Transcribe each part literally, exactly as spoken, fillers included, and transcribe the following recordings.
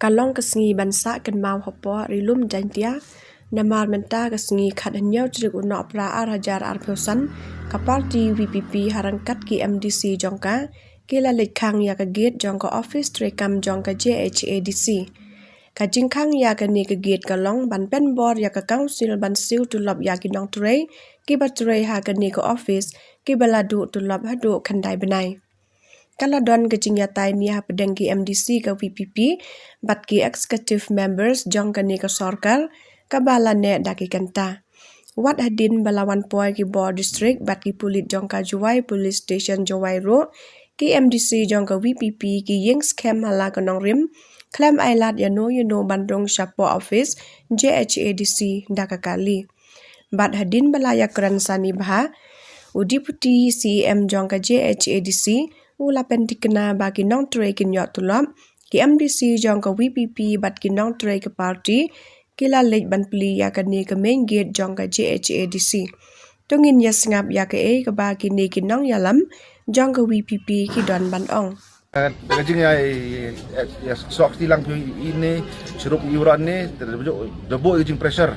Ka long ka sngi ban sah kynmaw hapoh Ri Lum Jaiñtia, namar mynta ka sngi khathynñiew tarik u Nohprah ar hajar arphew san, ka party VPP ha ryngkat ki MDC jong ka, ki la leit khang ïa ka gate jong ka office treikam jong ka JHADC. Ka jingkhang ïa kane ka gate ka long ban pynbor ïa ka council ban siew tulop ïa ki nongtrei kiba trei ha kane ka office, kiba la duh tulop haduh khyndai bnai. Ka la don ka jingïatai ne hapdeng ki MDC ka VPP bad ki executive members jong kane ka sorkar, kaba la neh da ki kynta. Wat hadien ba la wan poi ki bor district bad ki pulit jong ka Jowai Police Station Jowai ruh, ki MDC jong ka VPP ki ïeng skhem ha la ka nongrim, khlem ai lad ïano ïano ban rung shapoh office JHADC da ka kali. Bad hadien ba la ïakren sani bha, u Deputy CEM jong ka JHADC u la pynthikna ba ki nongtrei kin ïoh tulop, ki MDC jong ka VPP bad ki nongtrei ka party ki la leit ban plie ïa kane ka main gate jong ka JHADC. To ngin ïa sngap ïa kaei kaba kine ki nongïalam jong ka VPP ki don ban ong. Ka jingïa, ïa, ïa, ïa, sok ti lang phi ine, shurup i uran ne, te da buh, da buh ka jing pressure.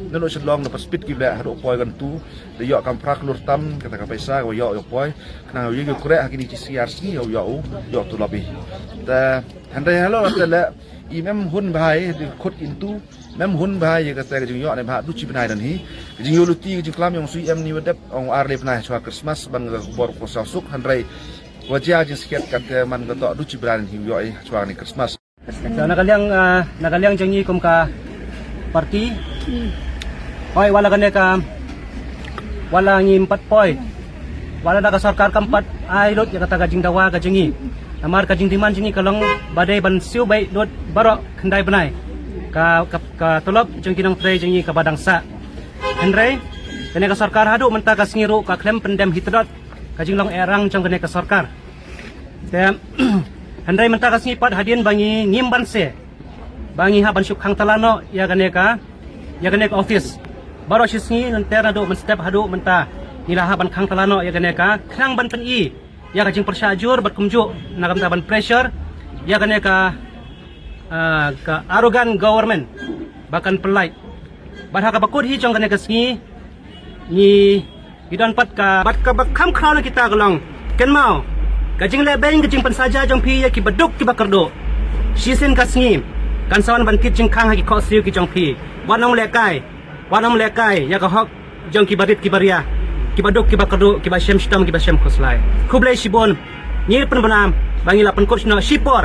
Nanu shu long na paspit ki bleh, haduh poi kan tu, da ïoh kam phra klur tam, kata ka paisa, ka ïoh, ïoh poi, khnang ïoh ïoh kreh, ha kini ki siar sngi, ïoh, ïoh, ïoh tulop i. Te, hynrei halo, te le, i mem hun bha i, di khut into, mem hun bha i, kata ka jingïoh ne bha, du chi bnai dan hi. Ka jingïoh luti, ka jingklam, ïong sui em ni wadep, ong ar le bnai, chwa Christmas, ban ka bor ko sa suk, hynrei, Wa jia jingskhiat kata man ka toh du chi bran hi u ïoh i chwa ni Christmas. So, na ka liang, ah, na ka liang jong ngi kum ka party. Hoi, wat la kane ka, wat la ngim pat poi. Wat la da ka sorkar kam pat ai lut ïa kata ka jingdawa ka jong ngi. Namar ka jingdemand jong ngi ka long ba dei ban siew beit lut baroh khyndai bnai. Ka, ka, ka tulop jong ki nongtrei jong ngi kaba dang sah. Hynrei kane ka sorkar haduh mynta ka sngi ruh ka khlem pyndem hi tdot ka jinglong erang jong kane ka sorkar. Te, hynrei mynta ka sngi pat hadien ba ngi ngim banse ba ngi hap ban shu khang tala noh ïa kane ka, ïa kane ka office. Baroh shi sngi lynter naduh mynstep haduh mynta ngi la hap ban khang tala noh ïa kane ka khnang ban pyni ïa ka jingpyrshah jur bad kumjuh na ka bynta ban pressure ïa kane ka, ah, ka arrogant government ba kan pynlait. Bad ha kaba kut hi jong kane ka sngi ngi, ngi don pat ka, bad kaba kham khraw na kita ka long, kynmaw ka jingleh beiñ ka jingpynsaja jong phi ïa kiba duk kiba kyrduh. Shisien ka sngi kan sa wan ban kit jingkhang ha ki khohsiew ki jong phi. Wat nym lehkai, wat nym lehkai ïa ka hok jong kiba rit kiba ria, kiba duk kiba kyrduh, kiba shem shitom kiba shem khuslai. Khublei shibun. Ngi pynbna ba ngi la pynkut shna shipor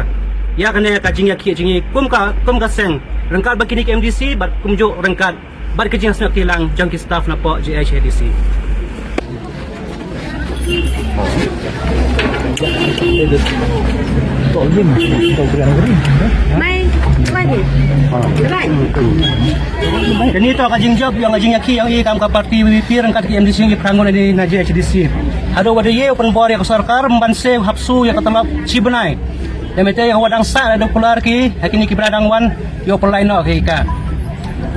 ïa kane ka jingïakhih jong ngi kum ka, kum ka seng, ryngkat bad kine ki MDC bad kumjuh ryngkat bad ka jingsnoh kti lang jong ki staff napoh JHADC. Mai, mai. Kane to ka jingjop ïa ka jingïakhih ïa ngi kam ka party VPP ryngkat ki MDC ngi phrang ngi na JHADC. Haduh wat ïa u pynbor ïa ka sorkar ban siew hap siew ïa ka tulop shi bnai. Te mynta ïa ka wat dang sah da kular ki ha kine ki bnai dang wan ïa u pynlait noh ki ka.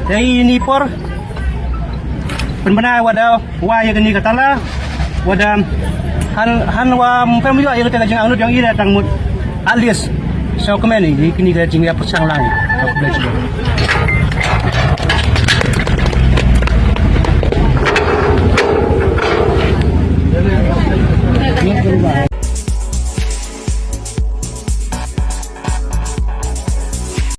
Te ïa ini por pynbna wat da wa ïa kane ka tala, wat da han, han wa ym pynbna ïa kata ka jingangnud jong i da tang mut. At least so kmen ïa kane ka jingïapyrshang lang.